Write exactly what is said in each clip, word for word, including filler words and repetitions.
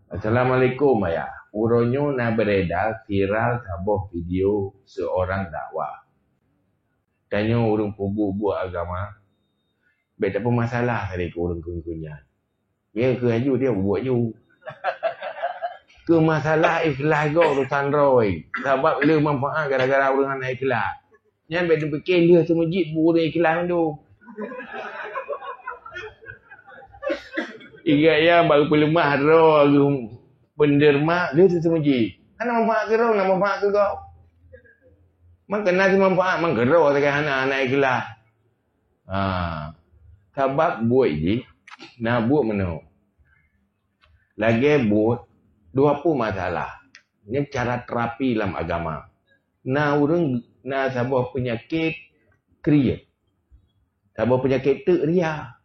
Assalamualaikum, Ayah. Uroe nyoe na beredar viral saboh video seorang dakwah. Tanyoe ureuëng peubuet-buet agama, bèk tapeumasalah sabe keu ureuëng keu-keu nyan. Ya, keu aju dia buet ju. Keu masalah ikhlas gob urusan droe. Sabab le manfaat gara-gara ureuëng hana ikhlas. Nyan bèk neupike lheueh seumeujid bu ureuëng ikhlas mandum. Ingat ya, baru peuleumah droe geuh penderma, lheueh seumeujid. Hana manfaat keu droe, na manfaat keu gob. Mangkana si manfaat, mangkana droe sagai hana, hana ikhlas. Ha. Sabab buet jih na buet meunoe. Lagèe buet dua peuh masalah. Nyan cara terapi lam agama. Na ureuëng na saboh peunyakét kriet. Saboh peunyakét teuk ria.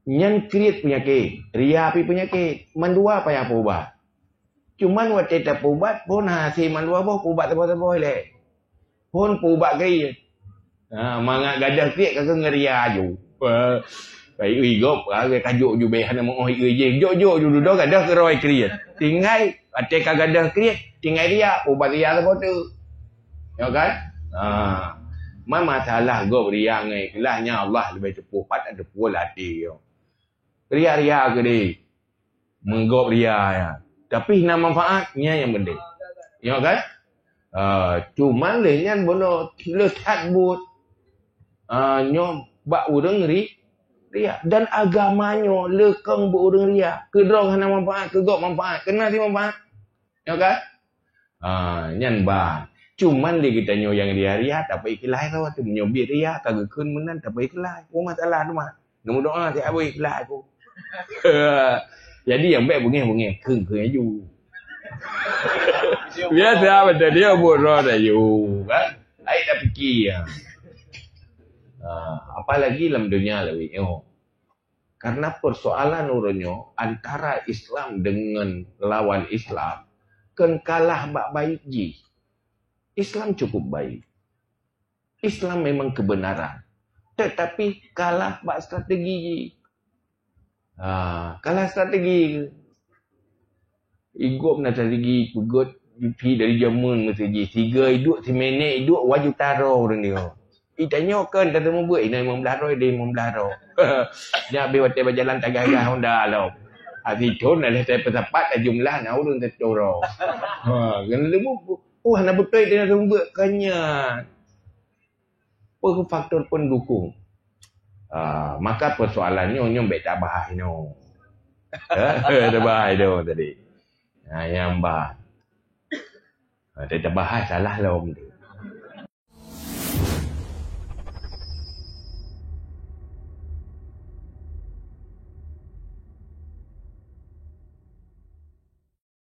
Nyan kriet peunyakét, ria pih peunyakét. Mandua payah peuubat. Cuman watèe tapeuubat, phon hase mandua boh peuubat saboh-saboh ilèe. Phon peuubat kriet. Ha, mangat gadoh kriet ka keuh ngon ria ju. Wah, bai ui gob, ka kajok ju bèk hana meu'oh ui jih. Jok-jok ju dudoe gadoh keudroe kriet. Tinggai, watèe ka gadoh kriet, tinggai ria, peuubat ria saboh teuk. Ya kan? Ha. Man masalah gob ria ngon ikhlas nyan Allah leubeh teupeue, pat teupeue lam até nyoe. Ria-ria keudéh. Meugob ria nyan. Tapi na manfaat, nyan nyang penting. Ya kan? Ah, cuman lé nyan bunoe le that buet. Ah, nyoe bak ureuëng ri-, ria. Dan agama nyoe le kong bak ureuëng ria. Keu droe hana manfaat, keu gob manfaat. Keu na si manfaat. Ya kan? Ha, nyan ban. Cuman lé geutanyoe nyang ria-ria, tapeuikhlas droe teuh. Meunyoe biet ria, ka geukheun meunan, tapeuikhlas. Oh, masalah teuma. Neumeudoa siat beu ikhlas aku. Jadi, nyang bèk beungèh-beungèh, kheun-kheun aju. Biasa beutôi dia buet droe aju, kan? Ai dah fikir. Ha, apalagi lam dunia lawét nyoe. Karena persoalan uroe nyoe antara Islam dengan lawan Islam, kon kalah bak baik jih. Islam cukup baik. Islam memang kebenaran. Tetapi kalah bak strategi jih. Ha, kalah strategi. Igob na strategi peugot pih dari jameun meuseujid. Siga iduek, siminèt iduek, waju taro ureueng nyoe. Itanyoe kon ka seumeubeuet, inoe limong blaih droe, inoe limong blaih droe. Nyan habéh watèe bak jalan tagah-gah Honda lom. Akhé thon na lhèe peusapat, jumlah na ureueng seutoe droe. Ha, keuneuk leumoh, oh, hana beutôi inoe seumeubeuet, kon nyan. Peue faktor pendukung? Ah, maka persoalan nyoe, nyoe bèk tabahas inoe. Tabahas inoe tadi. Ha, nyang bah. Ha, tabahas salah lom tu.